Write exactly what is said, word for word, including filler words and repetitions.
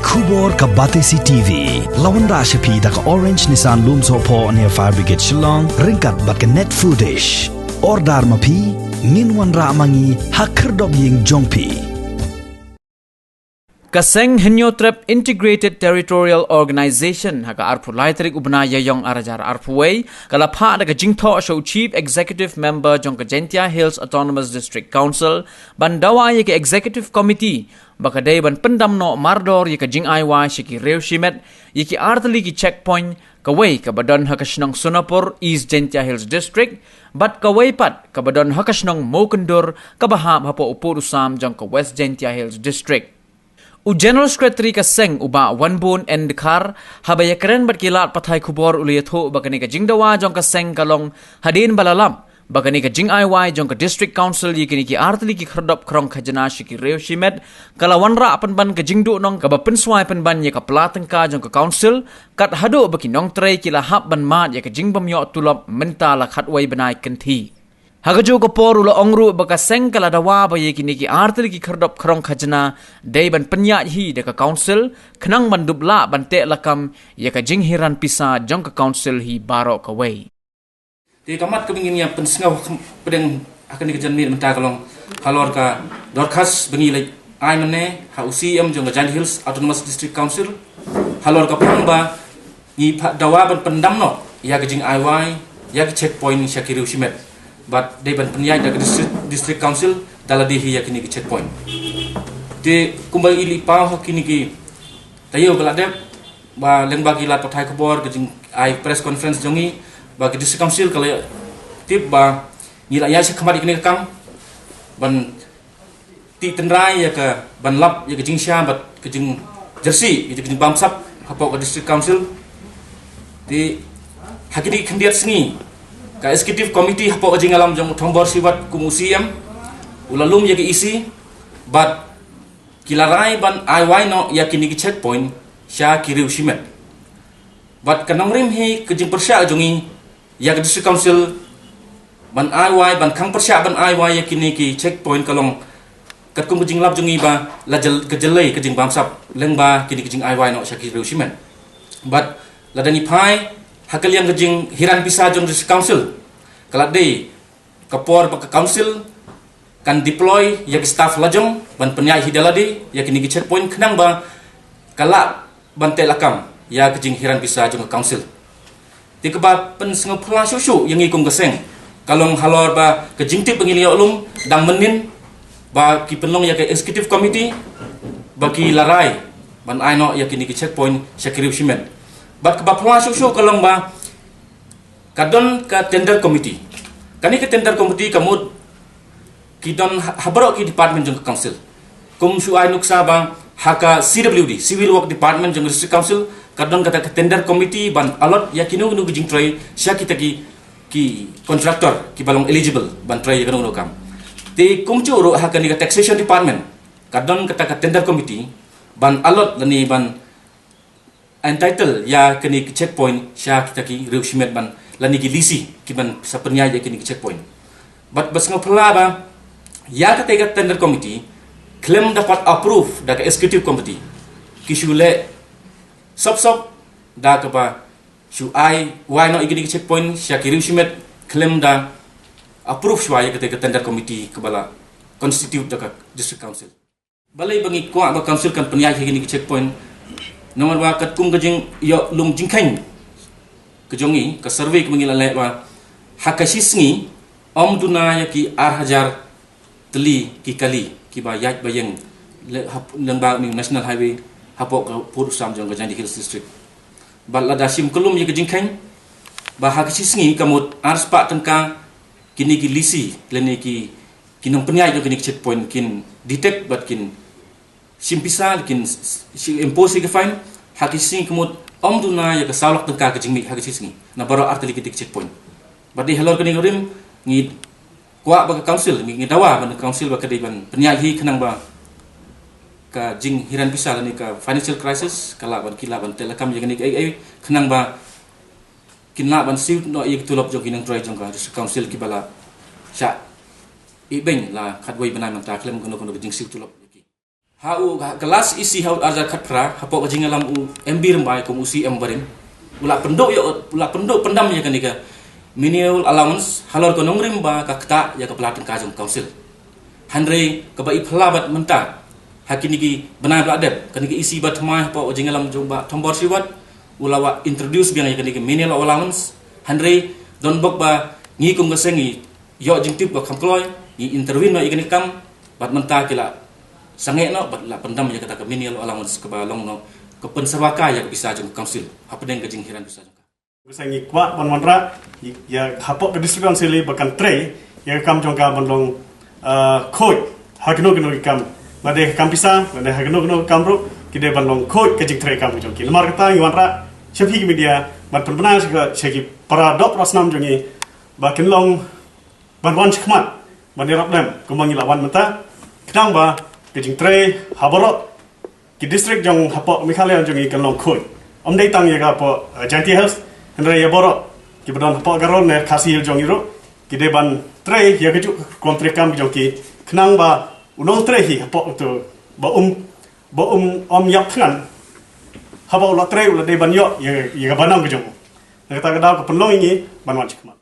Khubor ka Batesi T V la wanrah sha phi da ka Orange Nissan Lumsohphoh near Fire Brigade Shillong, ryngkat bad ka Net Foodish. Order ma phi, ngin wanrah ma ngi ha khyrdop ïing jong phi. Ka seng Hynñiewtrep Integrated Territorial Organization ha ka arphew lai tarik u bnai Ïaiong ar hajar arphew wei ka la phah da ka jingthoh sha u Chief Executive Member jong ka Jaintia Hills Autonomous District Council ban dawa ïa ka Executive Committee ba ka dei ban pyndam noh mardor ïa ka jingai wai sha ki riew shimet ïa ki artylli ki checkpoint, kawei kaba don ha ka shnong Sonapur, East Jaintia Hills District, bad kawei pat kaba don ha ka shnong Mowkyndur kaba hap hapoh u pud u sam jong ka West Jaintia Hills District. U General Secretary ka seng u Bah Wanbun N Dkhar, haba ïakren bad ki lad pathai khubor u la ïathuh ba kane ka jingdawa jong ka seng ka long hadien ba la lap ba kane ka jingai wai jong ka District Council ïa kine ki artylli ki khyrdop khrong khajna sha ki riew shimet ka la wanrah pynban ka jingduhnong kaba pynswai pynban ïa ka pla tyngka jong ka Council, kat haduh ba ki nongtrei ki la hap ban mad ïa ka jingbym ïoh tulop mynta la khatwei bnai kynthih. Ha kajuh ka por u la ong ruh ba ka seng ka la dawa ba ïa kine ki artylli ki khyrdop khrong khajna dei ban pynïaid hi da ka Council khnang ban dup lah ban teh lakam ïa ka jinghiran pisa jong ka Council hi baroh kawei. Te ka mat kaba ngin ïa pynsngew pdeng ha kane ka janmiet mynta ka long halor ka dorkhas ba ngi la ai mynne ha u C E M jong ka Jaintia Hills Autonomous District Council halor ka phang ba ngi phah dawa ban pyndam noh ïa ka jingai wai ïa ka checkpoint sha ki riew shimet. Bad dei ban pynïaid da ka district, district council da lade hi ïa kine ki checkpoint. Te kumba i la paw ha kine ki taïew ba la dep, ba lyngba ki lad pathai khubor ka jingai press conference jong ngi, ba ka district council ka la tip ba ngi la ïaid shakhmat ïa kane ka kam ban tih tynrai ïa ka ban lap ïa ka jingshisha bad ka jingjyrsieh ïa ka jingbamsap hapoh ka district council. Te ha kine ki khyndiat sngi ka executive committee hapoh ka jingïalam jong u Thombor Shiwat kum u C E M u la lum ïa ka E C bad ki la rai ban ai wai noh ïa kine ki checkpoint sha ki riew shimet. Bad ka nongrim hi ka jingpyrshah jong ngi ïa ka district council ban ai wai, ban khang pyrshah ban ai wai ïa kine ki checkpoint ka long katkum ka jinglap jong ngi ba la jyllei ka jingbamsap lyngba kine ki jingai wai noh sha ki riew shimet. Bad lada ngi phai ha ka liang ka jinghiran pisa jong district council, ka la dei ka por ba ka council kan deploy ïa ki staff lajong ban pynïaid hi da lade ïa kine ki checkpoint khnang ba ka lah ban teh lakam ïa ka jinghiran pisa jong ka council. Te kaba pynsngewphylla shuh shuh ïa ngi kum ka seng ka long halor ba ka jingtip ba ngi la ïoh lum dang mynnin ba ki pynlong ïa ka executive committee ba ki la rai ban ai noh ïa kine ki checkpoint sha ki riew shimet. Bad kaba phylla shuh shuh ka long ba ka don ka tender committee. Kane ka tender committee ka mut ki don ha baroh ki department jong ka council. Kum shu ai nuksa ba ha ka C W D, Civil Work Department jong ka District Council, ka don kata ka tender committee ban allot ïa kino kino ki jingtrei sha kita ki, ki contractor kiba long eligible ban trei ïa kano kano ka kam. Te kumjuh ruh ha kane ka taxation department ka don kata ka tender committee ban allot lane ban entitle ïa kine ki checkpoint sha kita ki riew shimet ban lane ki lisi kiban sa pynïaid ïa kine ki checkpoint. Bad ba sngewphylla ba ïa kata ka tender committee khlem da pat approve da ka executive committee, ki shu leh sop sop da kaba shu ai wai noh ïa kine ki checkpoint sha ki riew shimet khlem da approve shuwa ïa kata ka tender committee kaba la constitute da ka district council. Balei ba ngi kwah ba council kan pynïaid ïa kine ki checkpoint? Namar ba katkum ka jingïoh lum jingkheiñ ka jong ngi, ka survey kaba ngi la leh ba ha ka shi sngi ym duna ïa ki ar hajar tylli ki kali kiba ïaid ba ïeng lyngba u National Highway hapoh ka pud u sam jong ka Jaintia Hills District. Bad lada shim kyllum ïa ka jingkheiñ ba ha ka shi sngi ka mut ar spah tyngka kine ki lisi lane ki, ki nongpynïaid jong kine ki checkpoint kin detect bad kin shim pisa, kin impose ïa ka fine ha ka shi sngi ka mut ym duna ïa ka saw lak tyngka ka jingmih ha ka shi sngi na baroh artylli ki checkpoint. Bad dei halor kane ka rim ngi kwah ba ka council, ngi, ngi dawa ban ka council ba ka dei ban pynïaid hi khnang ba ka jinghiran pisa lane ka financial crisis ka lah ban, ki lah ban teh lakam ïa kane kaei kaei khnang ba kin lah ban siew noh ïa ki tulop jong ki nongtrei jong ka district council kiba la shah ibeiñ la khatwei bnai mynta khlem kano kano ka jingsiew tulop ïa ki. Ha u ka last E C ha u arhajar khatphra, hapoh ka jingïalam u M B Rymbai kum u C M barim, u la pynduh ïa, u la pynduh pyndam ïa kane ka menial allowance halor ka nongrim ba ka ktah ïa ka pla tyngka jong council. Hynrei kaba i phylla bad mynta, ha kine ki bnai ba la dep, kane ka E C ba thymmai hapoh ka jingïalam jong Bah Thombor Shiwat, u la wad introduce biang ïa kane ka menial allowance. Hynrei don bok ba ngi kum ka seng ngi ïoh jingtip ba kham kloi, ngi intervene noh ïa kane ka kam, bad mynta ki la sangeh noh bad la pyndam ïa kata ka menial allowance kaba long noh ka pynsyrwa kai ïa ka pisa jong ka council hapdeng ka jinghiar pisa jong ka. Ka seng ngi kwah ban wanrah ïa hapoh ka district council ba kan trei ïa ka kam jong ka ban long, ah, khuid ha kino kino ki kam, lada ka kam pisa, lada ha kino kino ki kam ruh, ki dei ban long khuid ka jingtrei kam jong ki. Namar kata ngi wanrah sha phi ki media ban pynbna sha ki para doh para snam jong ngi ba kin long ban wan shakhmat, ban ïarap lem kumba ngi la wan mynta, khnang ba ka jingtrei ha baroh ki district jong hapoh Meghalaya jong ngi kan long khuid. Ym dei tang ïa ka hapoh, eh, Jaintia Hills, hynrei ïa baroh kiba don hapoh Garo ne Khasi Hills jong ngi ruh, ki dei ban trei ïa kajuh ka rukom trei kam jong ki, khnang ba u nongtrei hi hapoh uto ba um, ba um, um ïap thngan, haba u la trei u la dei ban ïoh ïa, ïa ka bynta ka jong u. Na kata ka daw ka pynlong ïa ngi ban wan shakhmat.